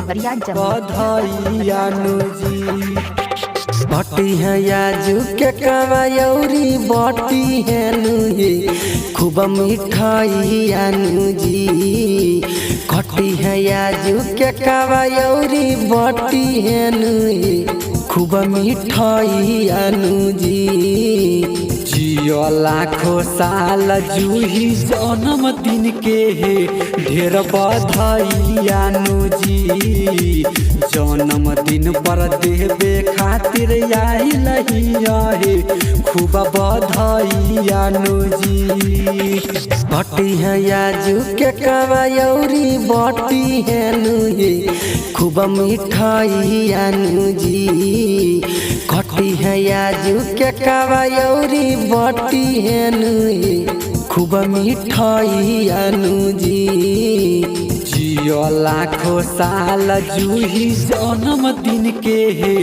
देवरिया जमुई। बधाइयानु जी। बटी है आजू के कवयौरी बटी है नुहे खूब मिठाई आनु जी। कटी है आजू के कवयौरी बटी है नुहे खूब मिठाई आनु जी। जियो लाखों साल जूही जन्मदिन के हे ढेर बधाइयानु जी। जन्मदिन पर देवे खातिर आइल हे खूब बधाइयानु जी। बटी है आजू के कवयौरी बटी है नुहे खूब मिठाई आनु जी। कटी है आजू के कवयौरी बटी है नुहे खूब मिठाई आनु जी। जियो लाखों साल जूही जन्मदिन के हे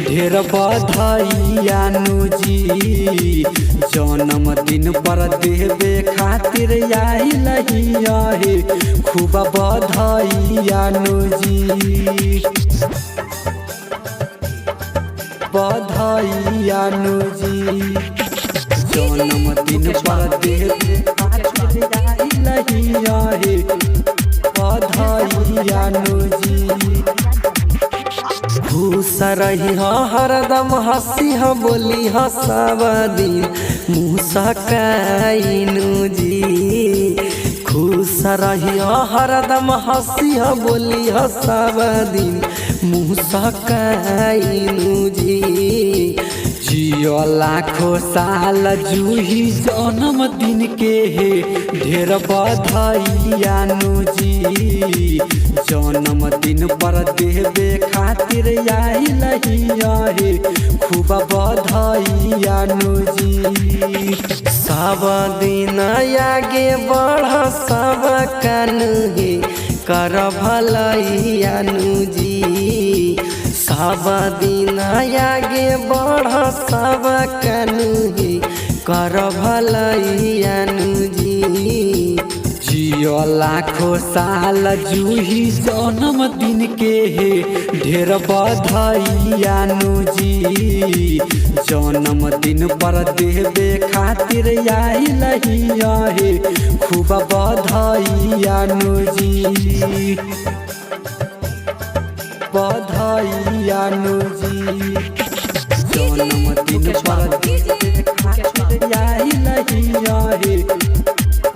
ढेर बधाइयानु जी। जन्मदिन पर देवे खातिर आइल हे खूब बधाइयानु जी। बधाइयानु जी। जन्मदिन पर देवे खातिर आइल हे बधाइयानु जी। खुश रही हो हरदम हंसी हो बोली हो सब दिन मुस्काइनु जी। खुश रही हो हरदम हंसी हो बोली हो सब दिन मुस्काइनु जी। जियो लाखों साल जूही जन्मदिन के हे ढेर बधाइयानु जी। जन्मदिन पर देवे खातिर आइल हे खूब बधाइयानु जी। सब दिन आगे बढ़ सब कानु हे कर भलैयानु जी। सब दिन आगे बढ़ सब कानु हे कर भलैयानु जी। जियो लाखों साल जूही जन्मदिन के हे ढेर बधाइयानु जी। जन्मदिन पर देवे खातिर आइल हे खूब बधाइयानु जी। बधाइयानु जी। जन्मदिन पर देवे खातिर आइल हे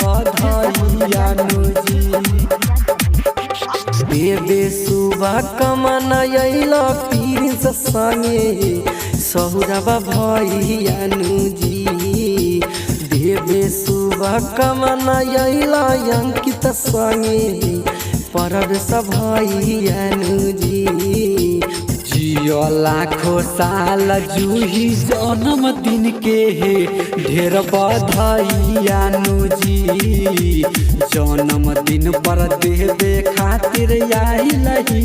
बधाइयानु जी। बेबे सुबह कमन अइल पीरिस संगे सहुरबा भैयानु जी। देवे सुबह कमन अइल अंकित संगे परब भैयानु जी। जियो लाखों साल जूही जन्मदिन के हे ढेर बधाइयानु जी। जन्मदिन पर देवे खातिर आइल हे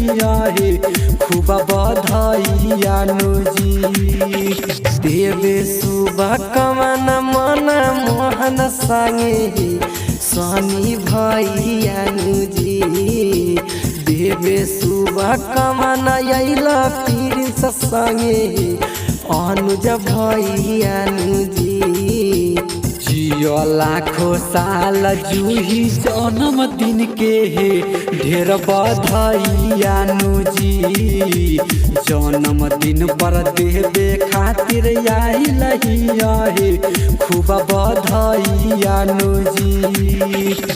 खूब बधाइयानु जी। देवे सुबह कमन मन मोहन संगे स्वामी भैयानु जी। देवे सुबह कमन अइल पीरिस संगे अनुज भैयानु जी। जियो लाखों साल जूही जन्मदिन के हे ढेर बधाइयानु जी। जन्मदिन पर देवे खातिर आइल हे खूब बधाइयानु जी।